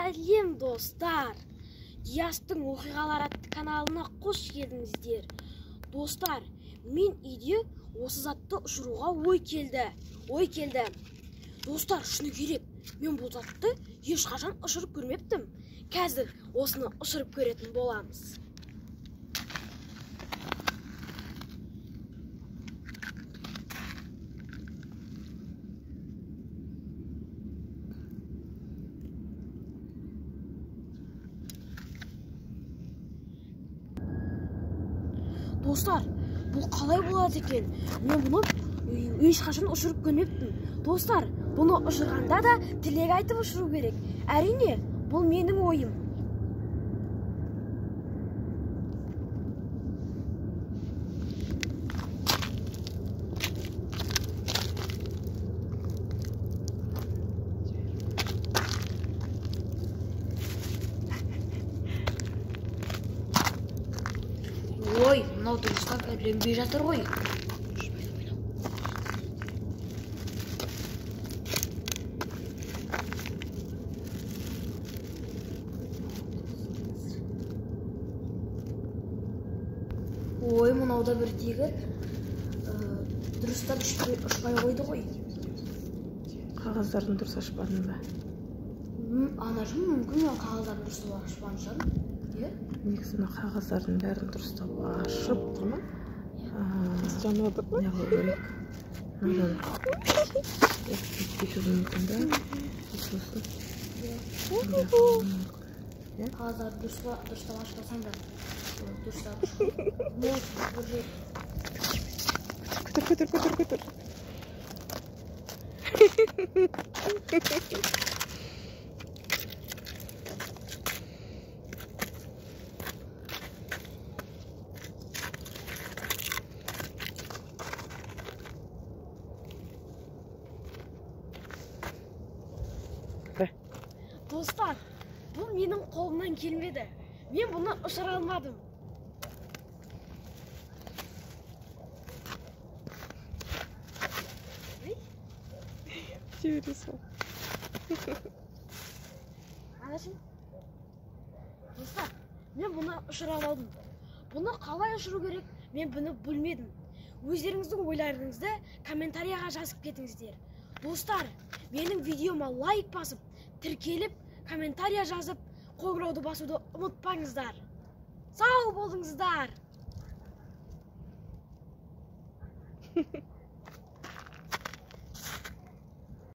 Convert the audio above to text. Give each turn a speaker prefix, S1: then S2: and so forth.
S1: Сәлем достар! Диастың оқиғалар атты каналына қош келдіңіздер. Достар, мен үйде осы затты ұшыруға ой келді. Достар, шыны керек, мен бұл затты ешқашан ұшырып көрмептім. Қазір осыны ұшырып көретін боламыз. Достар, бұл қалай болады екен? Мен бұны ешқашан ұшырып көрмеппін. Достар, бұны ұшырғанда да тілек айтып ұшыру керек. Әрине, бұл менің ойым. Ой, мынау дұрыстап ілінбей жатыр ғой. Ой, мынау да бір тегі дұрыстап ұшпай қойды ғой.
S2: Қағаздарын дұрыс ашпадың ба?
S1: Анашым, мүмкін мен қағаздарын дұрыстап ашпаған шығармын.
S2: Негізі мына қағаздардың бәрін дұрыстап ашып,
S3: жанып отыр ма?
S2: Не қылу керек? Мынадан кетуі мүмкін да. Сосын
S1: қағаздарды дұрыстап ашпасаң да дұрыстап
S3: Көтер, көтер, көтер, көтер.
S1: Достар, бұл менің қолымнан келмеді. Мен бұны ұшыра алмадым.
S3: Жібере сал.
S1: Анашым. Достар, мен бұны ұшыра алмадым. Бұны қалай ұшыру керек, мен бұны білмедім. Өздеріңіздің ойларыңызды комментарияға жазып кетіңіздер. Достар, менің видеома лайк басып, тіркеліп, комментария жазып, қоңырауды басуды ұмытпаңыздар. Сау болыңыздар!